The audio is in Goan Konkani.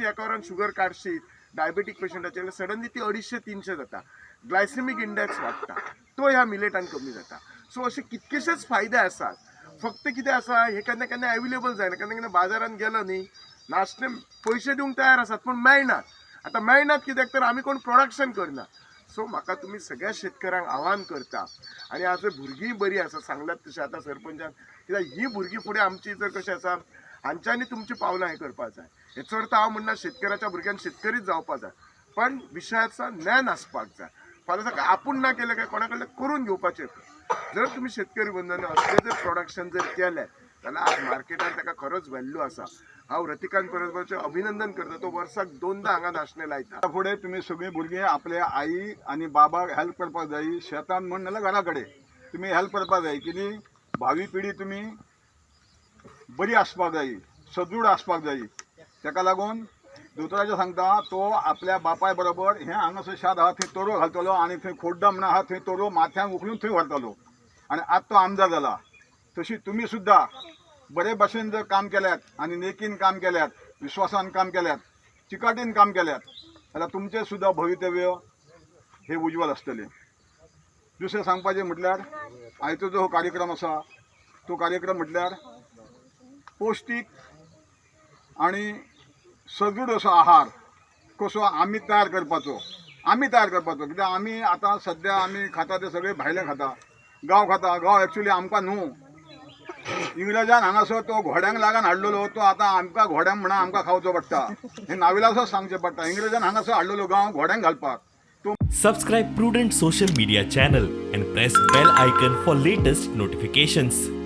200ची एका वरान शुगर काडशीत डायबेटीक पेशंटाची जाल्यार सडनली ती 250 300 जाता. ग्लायसेमीक इंडेक्स वाडटा, तो ह्या मिलेटान कमी जाता. सो अशे कितकेशेच फायदे आसात. फक्त कितें आसा, हे केन्ना केन्ना एवेलेबल जायना. केन्ना केन्ना बाजारान गेलो न्ही, नाशणे पयशे दिवंक तयार आसात पूण मेळनात. आतां मेळनात कित्याक तर आमी कोण प्रोडक्शन करना. सो म्हाका तुमी सगळ्या शेतकऱ्यांक आव्हान करता आनी आज भुरगीं बरीं आसा, सांगलात तशें आतां सरपंचान, कित्याक ही भुरगीं फुडें आमची जर कशें आसा, हांच्यांनी तुमची पावलां हें करपाक जाय. हेचो अर्थ हांव म्हणना शेतकऱ्याच्या भुरग्यान शेतकरीच जावपा जाय, पण विशयाचा ज्ञान आसपाक जाय. फाल्यां सकाळी आपूण ना केलें काय कोणा कडल्यान करून घेवपाचें. जर तुमी शेतकरी बंधूंनी असलें जर प्रोडक्शन जर केलें जाल्यार आज मार्केटान ताका खरोच व्हॅल्यू आसा. हांव रतिकांत परबाचें अभिनंदन करता, तो वर्साक दोनदां हांगा नाशणे लायता. फुडें तुमी सगळीं भुरगीं आपल्या आई आनी बाबाक हेल्प करपाक जाय. शेतान म्हण नाल्यार घरा कडेन तुमी हेल्प करपाक जाय. कितें भावी पिढी तुमी बरी आसपाक जाय, सदृढ आसपाक जाय. ताका लागून दोतोराचें सांगता, तो आपल्या बापाय बरोबर हें हांगासर शेत आहा थंय तोरो घालतलो आनी थंय खोड्डा म्हणून आहा थंय तोरो माथ्यान उखलून थंय व्हरतलो आनी आतां तो आमदार जाला. तशी तुमी सुद्दां बरे भाशेन जर काम केल्यात आनी नेकीन काम केल्यात, विश्वासान काम केल्यात, चिकाटीन काम केल्यात जाल्यार तुमचें सुद्दां भवितव्य हे उज्ज्वल आसतलें. दुसरें सांगपाचें म्हटल्यार आयचो जो हो कार्यक्रम आसा तो कार्यक्रम म्हटल्यार पौश्टीक आनी सदृढ असो आहार कसो आमी तयार करपाचो, आमी तयार करपाचो. कित्याक आमी आतां सद्या आमी खाता ते सगळे भायले खाता, गांव खाता. गांव एक्चुली आमकां न्हू, इंग्रजान हांगासर तो घोड्यांक लागून हाडलेलो, तो आतां आमकां घोड्यांक म्हणा आमकां खावचो पडटा. हें नाविलासच सांगचें पडटा. इंग्रजान हांगासर हाडलेलो गांव घोड्यांक घालपाक तो. Subscribe Prudent Social Media channel and press bell icon for latest notifications.